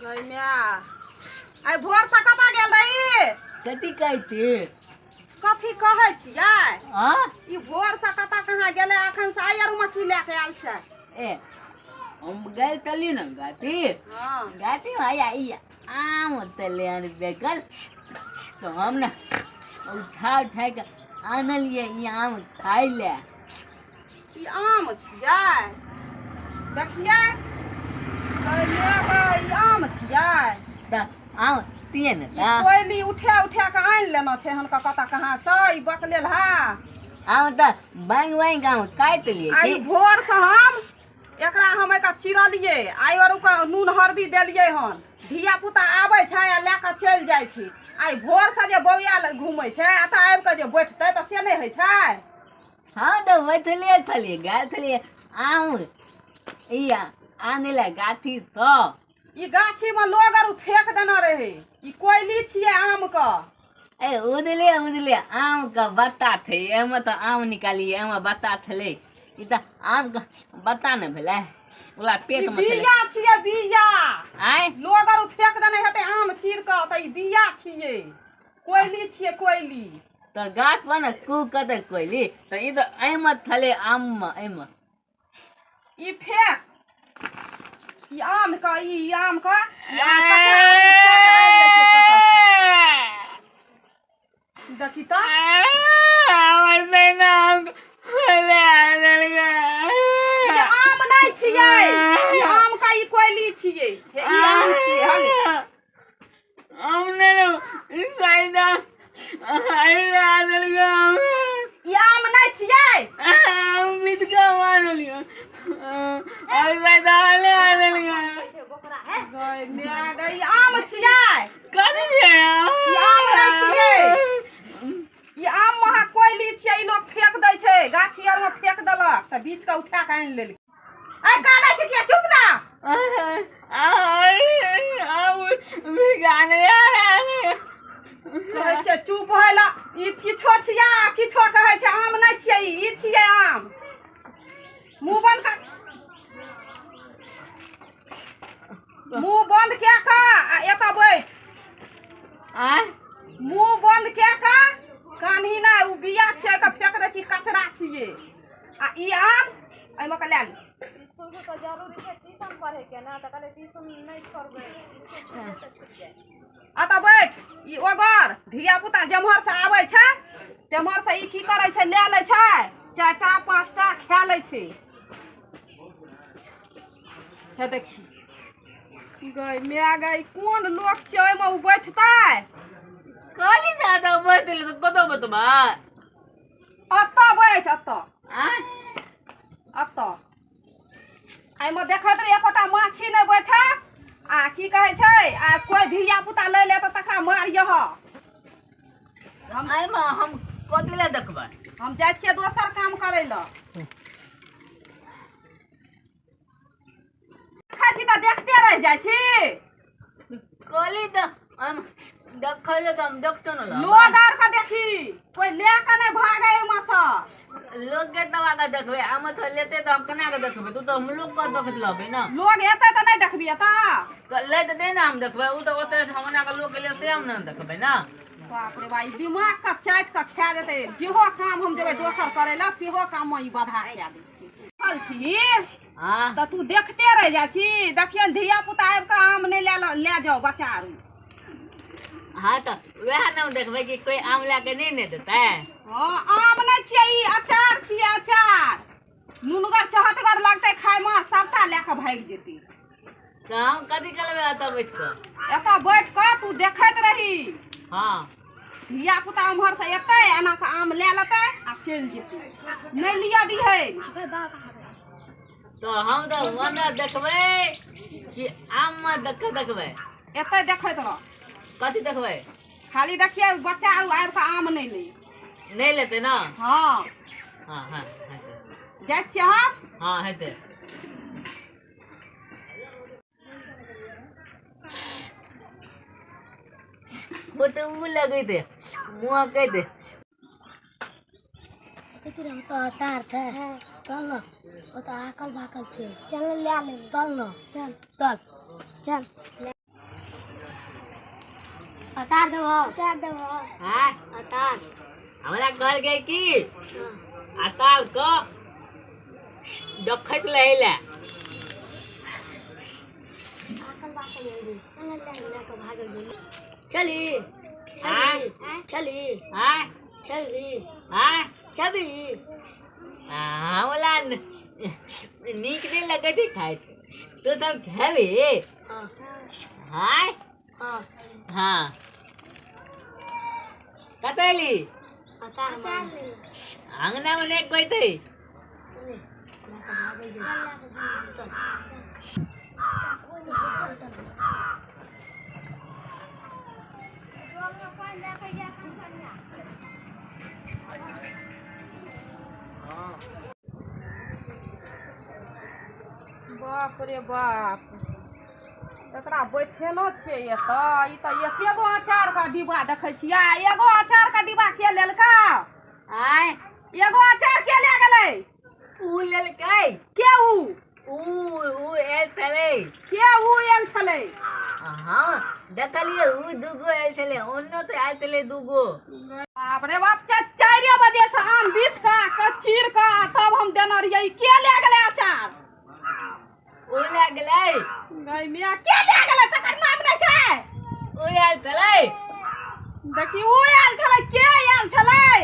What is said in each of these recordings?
गै माय, आइ भोरसँ कतऽ गेल रही? कथी कहते? कथी कहै छियै? हाँ। ई भोरसँ कतऽ कहाँ गेलै? अखन से आइ आर की लए के आयल छै? ए, हम गए तली न गाछी। हाँ। गाछी में आया ई आम तले आन बेकल, तो हम ना उठा उठा के आनलिए ई आम खाइ ले। ई आम छियै? देखियै गै माय गै, ई आम छियै? तऽ आम तिये ने। ई तऽ कोयली उठा उठा के आनि लेना छै हनका कतऽ कहाँ से ई बकलेल हा। आम तऽ बैंग बैंग आम काटि लिए। आइ छी भोरसँ हम एकरा हम एकरा चिरलियै, आइ आओर ओकर नून हरदी देलियै हन। धिया पुता आबै छै आ लए कऽ चलि जाइ छै। आइ भोरसँ जे बौआ घूमै छै, एतऽ आबि कऽ जे बैठतै तऽ से नहि होइ छै? हाँ, तऽ बैठलिए छलिए, गेल छलिए आम ई आने लए गाछी। तऽ ई गाछीमे लोग आर फेंक देने रहै। ई कोयली छियै आमके। ए, उजले उजले आम के बत्ता थे एहिमे, तऽ आम निकालिए, एहिमे बत्ता छलै। ई तऽ आमके बत्ता नहि भेलै, ओकरा ई पेटमे छलै। बिया छियै, बिया। आँय? लोग आर फेंक देने हेतै आम चीर कऽ, तऽ ई बिया छियै, कोयली छियै, कोयली। तऽ गाछ पर ने कू कतै कोयली, तऽ ई तऽ एहिमे छलै आममे, एहिमे। ई फेंक ई आम के, ई आम के, ई आम कचरा आर उठा कऽ आनि लै छै कतऽ से। देखी तऽ। ई आम नहि छियै, ई आम का ई कोयली छियै। हे, ई आम छियै? हले। ई आम नहि छियै। गै माय गै, ई आम छियै? ई आम नहि छियै। ई आम महा कोयली छियै। ई लोग फेंक दै छै, गाछी आर मे फेंक देलक तऽ बीछ कऽ उठा कऽ आनि लेलकै। ऐ, कानै छै किया? चुप ना। कहै छै चुप होइ ला। ई किछो छियै आ किछो कहै छै। आम नहि छियै ई, ई छियै आम। मुँह बंद कर, मुँह बंद कए कऽ आ एतऽ बैठ। आँय? मुँह बंद कए कऽ कान्ही नहि। ओ बिया छियै, ओकरा फेंक दै छी, कचरा छियै। आ ई आम एहिमे के लए ली। स्कूल तऽ जरूरी छै ट्यूशन पढ़ैके ने, तऽ कहलियै ट्यूशन नहि छोड़बै, स्कूल छूटै तऽ छूटि जाय। एतऽ बैठ। ई ओगर धिया पुता जेम्हर से आबै छै तेम्हर से ई की करै छै? लए लै छै, चारिटा पाँचटा खा लै छै। हे देखी गै माय गै, कोन लोक छै? ओहिमे ओ बैठतै? कहली दादा बैठले तऽ कतऽ बैठबै? एतऽ बैठ, एतऽ। आँय? एतऽ एहिमे देखैत रही, एकोटा माछी नहि बैठे। आ की कहै छै, आ कोइ धिया पुता लै ले तऽ तकरा मारियह। हम एहिमे हम कथी लए देखबै? हम जाइ छियै दोसर काम करै लए। देखै छी तऽ देखते रहि जाइ छी। कहली तऽ हम देखै लए तऽ हम देखते ने रहबै। लोग आर के देखी, कोइ लए कऽ नहि भागे एहिमे सँ। लोक के दबा के देखबै, आमे तो लेते तऽ हम केना के देखबै? तू तऽ हम लोक के देखैत रहबै ने। लोग एतै तऽ नहि देखबी एतऽ? तऽ लै तऽ नहि ने हम देखबै, ओ तऽ ओतऽ हम ओना के लोक के ले से हम ने देखबै ने। बाप रे बा, ई दिमाग के चाटि कऽ खा जेतै। जेहो काम हम जेबै दोसर करै लए, सेहो काममे ई बाधा कए दै छै। देखल छी? हाँ। तऽ तू देखते रहि जाइ छी। देखियौ, धिया पुता आबि कऽ आम नहि लए लए जाउ बच्चा आरू। हाँ, तऽ वएह ने हम देखबै कि कोई आम लए के नहि ने देतै। हँ, आम नहि छियै ई, अचार छियै, अचार। नुनगर चहटगर लगतै खायमे, सबटा लए कऽ भागि जेतै। तऽ हम कथी करबै एतऽ बैठ कऽ? एतऽ बैठ कऽ तू देखैत रही। हाँ। धिया पुता उम्हर से एतै, एना कऽ आम लए लेतै आ चलि जेतै। नहि लिअ दिहै। तऽ हम तऽ ओने देखबै कि आममे देख कऽ देखबै? एतै देखैत रह। कथी देखबै? खाली देखियै बच्चा आरू आबि कऽ आम नहि लै। नहि लेतै ने? हँ। हाँ हाँ, हेतै। जाइ छियै हम। हाँ, हेतै। वो तऽ उ लगैत महकैत। कथी रे, ओतऽ तार थे, चल न, ओतऽ आकल भाकल थे। चल, ले ले, चल न, चल चल चल। अतार देबो अचार देबो। हां अतार हमरा कहल गई कि अतार को देखैत रहैला। आकल बाकल चल ले के भागल चली। हां चली। हां चली। हां चली। हमरा नीक नहीं लगे थे खाए तो तब खेबी। हां हां हां हां कतैली अतार अंगना में नहीं कोई थे। बाप रे बाप, एकरा बैठेनो छियै एतऽ। ई तऽ एकेगो अचार के डिब्बा देखै छियै। एगो अचार के डिब्बा के लेलका? आय एगो अचार के ले गेलै? ऊ लेलकै। के ऊ? ऊ ऊ एल छलै। के ऊ एल छलै? हाँ देखलियै ऊ दूगो एल छलै, ओनो तऽ आयल छलै दूगो। बाप रे बाप, 4 बजे से आम बीछ कऽ चीर कऽ तब हम देने रहियै। के ले गेलै अचार? ऊ ले गेलै। गै मिया, के ले गेलै तकर नाम नहि छै। ऊ आयल छलै। देखी ऊ आयल छलै। के आयल छलै?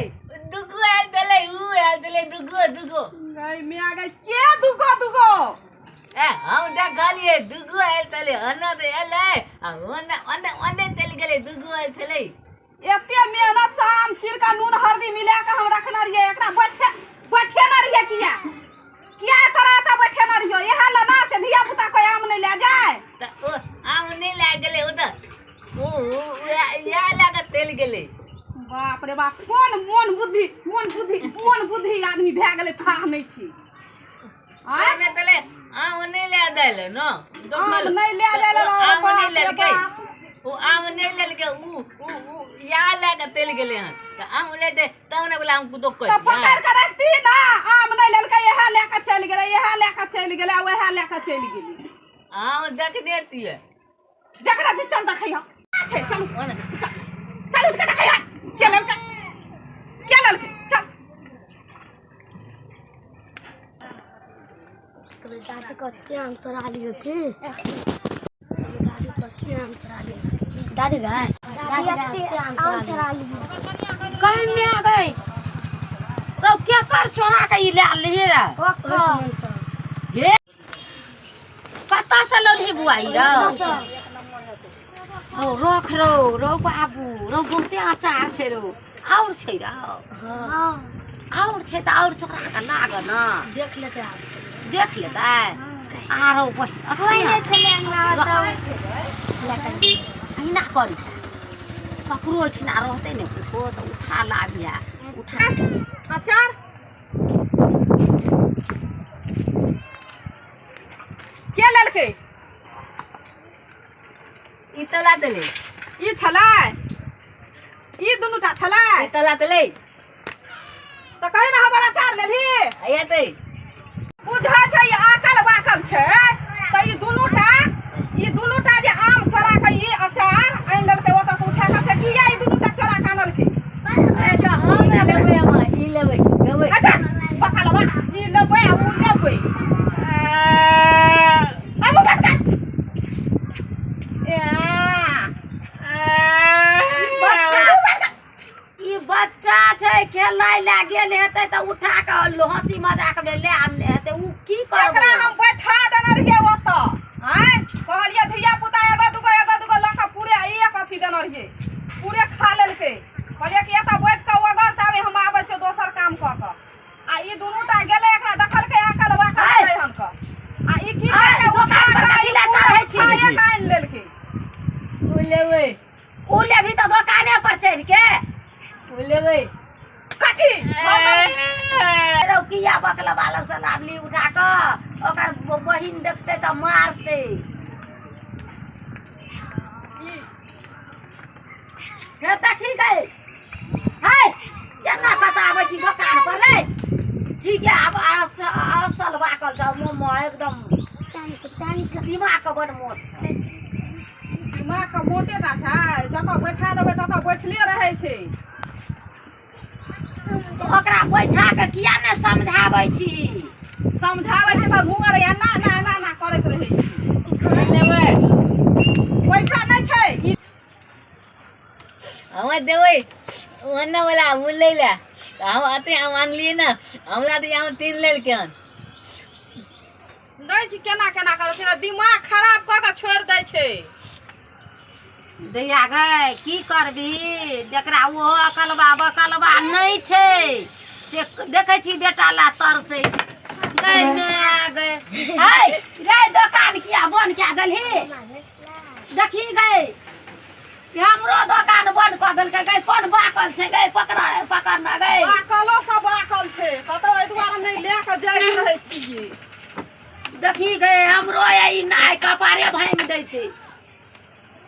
दूगो आयल छलै। ऊ आयल छलै दूगो दूगो। गै मिया गै, के दूगो दूगो? ए हम देखलियै दूगो आयल छलै। ओना तऽ एलै आ ओना ओने ओने चलि गेलै। दूगो आयल छलै। एते मेहनत से आम चीर कऽ नून हल्दी मिला कऽ हम रखने रहियै। एकरा बैठे बैठेने रहियै। किया किया तोरा एतऽ बैठेने रहियो? इएह लए ना से धिया पुता कोई आम नहि लए जाय। तऽ ओ आम नहि लए गेलै, ओ तऽ ऊ इएह लए कऽ चलि गेलै। बाप रे बाप, कोन मोन बुद्धि मोन बुद्धि मोन बुद्धि आदमी भए गेलै, थाह नहि छी। आय आम नहि लए देलै न, आम नहि लए जाय लए। आम नहि लेलकै, ओ आम नहि लेलकै। ऊ ऊ ऊ इएह लए कऽ चलि गेलै हन। तऽ आम लेतै तब ने बोला आम कुदो तऽ पकड़ि कऽ रखती ना। आम नहि लेलकै, इएह लए कऽ चलि गेलै, इएह लए कऽ चलि गेलै, उएह लए कऽ चलि गेलै। आम देखने तियै। देखने छी, चल देखैह छै। चलू चल उठि कऽ देखैह के लेलकै, के लेलकै। चल। दादी कते आम तोड़ा लियो की? दादी कते आम तोड़ा लियो? दादी गए, दादी आम चोरा लियो। कहीं में गई रो के कर चोरा के ई ले लिही रे। हे कता से लोढ़ी बुआई रो? रो रख रो रो बाबू रो, बहुते अचार छै रो। और छै रो? हां और छै तऽ और चोरा के लाग ना। देख लेतै, आर छै देख लेतै। आरो कोई छलै अंगना तऽ अहिना करी ककरो ओहिठिना रहतै ने कुछो तऽ उठा लाबिहे। उठा अचार के लेलकै? ई तऽ ला देलै। ई छलै? ई दुनूटा छलै? ई तऽ ला देलै। तऽ कही ने हमर अचार लेलही। एतै बुझै छै ई आकल बाकल छै तऽ ई दुनूटा जे आम चोरा कऽ ई अचार आनि लेलकै ओतऽ से उठा कऽ, से किया ई दुनूटा चोरा कऽ आनलकै? हम लेबै अम्मा, ई लेबै लेबै। अच्छा बकलवा, ई लेबै आ ऊ लेबै। आबू बात कर। बच्चा ई बच्चा छै, खेलाय लए गेल हेतै तऽ उठा कऽ हँसी मजाक मे ले आनने हेतै। ऊ की करबै? एकरा हम बैठा देने रहियै ओतऽ। आँय कहलियै धिया पुता एगो दूगो एगो दूगो लऽ कऽ पूरे एक अथी देने रहियै, पूरे खा लेलकै। कहलियै कि एतऽ बैठ कऽ ओगर ताबे हम आबै छियौ दोसर काम कऽ कऽ। आ ई दुनूटा गेलै, एकरा देखलकै अकल बाकल छै हन कऽ। आ ई की करकै? दोकान पर कथी लए चढ़ै छी? खाए कऽ आनि लेलकै। ऊ लेबै। ऊ लेबही तऽ दोकाने पर चढ़ि के ऊ लेबै। कथी? रौ किया बकलबा लग से लाबली उठा कऽ? ओकर बहिन देखतै तऽ मारतै। हे देखी गई, हे केना कतऽ आबै छी दोकान पर रे? ठीक है, आब असल बाकल छौ मोमो एकदम। चानी के दिमाग के बड़ मोट छौ। दिमाग दिमाग के मोटे टा छै, जतऽ बैठा देबै ततऽ बैठले रहै छै। तऽ ओकरा बैठा के किया ने समझाबै छी? समझाबै छै तऽ मुँह आर एना एना एना एना करैत रहै छै। लेबै पैसा नहि छै ई। हम देबै ओन्ने वाला लै लए, हम अते आम आनलियै ने, हमरा तऽ आम 3 लेलकै हन। नहि छी केना केना करै छै, दिमाग खराब कऽ के छोड़ि दै छै। दैया गै की करबही, जकरा ओहो अकलबा बकलबा नहि छै से देखै छी बेटा ला तरसै छै। गै माय गै, है रे दोकान किया बंद कए देलही? देखी गै हमरो दोकान बंद कऽ देलकै गै, कोन बाकल छै गै, पकड़ पकड़ ना गै। बाकलो सब बाकल छै, कतौ एहि दुआरे नहि लए कऽ जाइत रहै छियै। देखी गै हमरो ई नाय कपारे भाङि दैतै,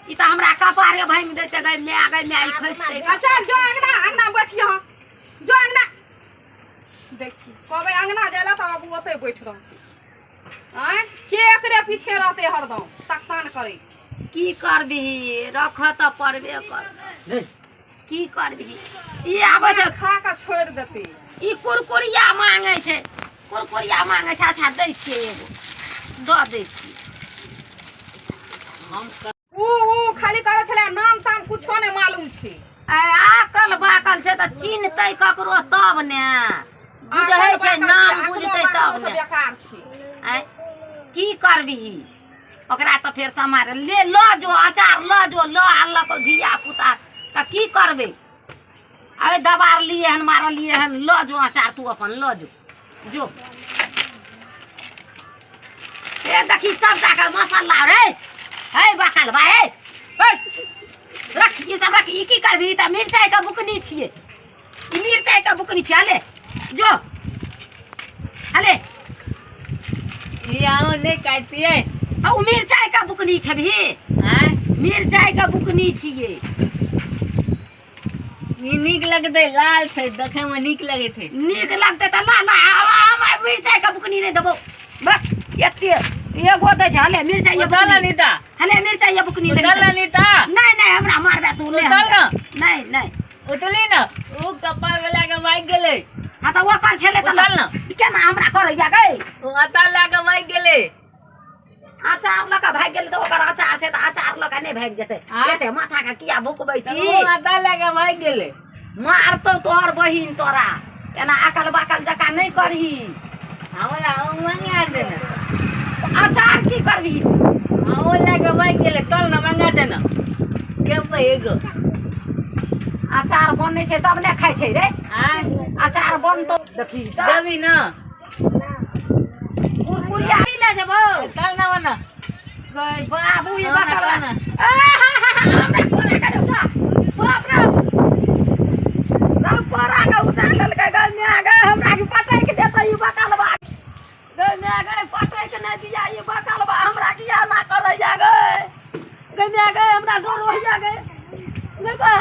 ई तऽ हमरा कपारे भाङि दैतै गै माय, गै माय ई खसितै। अच्छा जो अंगना अंगना बैठियह, जो अंगना। देखी कहबै अंगना जाय लए तऽ बाबू ओतै बैठ रहतै। आँय के एकरे पीछे रहतै हरदम तकतान करै। की करबिही, रखऽ तऽ पड़बे कर, की करबिही। ई आबै छै खा कऽ छोड़ि देतै। ई कुरकुरिया मांगै छै, कुरकुरिया मांगै छै। अच्छा दै छियै एगो, दऽ दै छियै। ऊ ऊ खाली करै छलै, नाम ताम कुछो नहि मालूम छै। आकल बाकल छै तऽ चिन्हतै ककरो तब ने बुझै छै, नाम बुझतै तब ने। बेकार छै। आँय की करबिही, ओकरा तऽ फेर समार ले लऽ जो, अचार लऽ जो, लऽ आनलक धिया पुता तऽ की करबै। अरे दबार लिए हन, मारलिए हन, लऽ जो अचार तू अपन लऽ जो जो। ए देखी सबटा के मसाला रे, हे बकल भाई, हे रख ई सब रख। ई की करबही, तऽ मिरचाई के बुकनी छियै, ई मिरचाई के बुकनी छियै। हले जो हले। ई आम नहि काटियै। आ ओ मिरचाई के बुकनी खेबही? आँय मिरचाई के बुकनी छियै। ई नीक लगतै, लाल छै, देखै मे नीक लगै छै। नीक लगतै तऽ ला ला, हम मिरचाई के बुकनी नहि देबौ। बस एते एगो दै छै। हले मिरचाई के उतार बुकनी, नीता, हले मिरचाई के बुकनी लेबही। उतार नीता। नहीं नहीं हमरा मारबे तू, नहीं उतार ना। नहीं नहीं उतली ना, ऊ कपार वाला के भागि गेलै। हाँ तऽ ओकर छलै तऽ उतार ना। केना हमरा करैया गै? ऊ अचार लए के भागि गेलै। अचार लऽ के भागि गेलै तऽ ओकर अचार छै तऽ अचार लऽ के नहि भागि जेतै। एते माथा के किया भुकबै छी? ऊ अचार लए के भागि गेलै। मारतौ तोहर बहिन तोरा, एना अकल बाकल जकाँ नहि करही। हमरा मंगा दे ने। अचार की करबही? ओ लए के भागि गेलै, चल ने मंगा दे ने। केबै एगो। अचार बनै छै तब ने खाइ छै रे। अचार बनतौ देखी तऽ। देबी ना। कुरकुरिया लए जेबौ। चल ना बना। गै बाबू ई ना, ना, बकलवा। ना। हमरा कोरा के उठा, बाप रे रौ, कोरा के उठा लेलकै गै माय गै। हमरा की पटकि देतै ई बकलवा गै माय गै, पटकि नहि दिया ई बकलवा, हमरा किया ना करैया गै, गै माय गै, हमरा डर होइया गै, गै बा।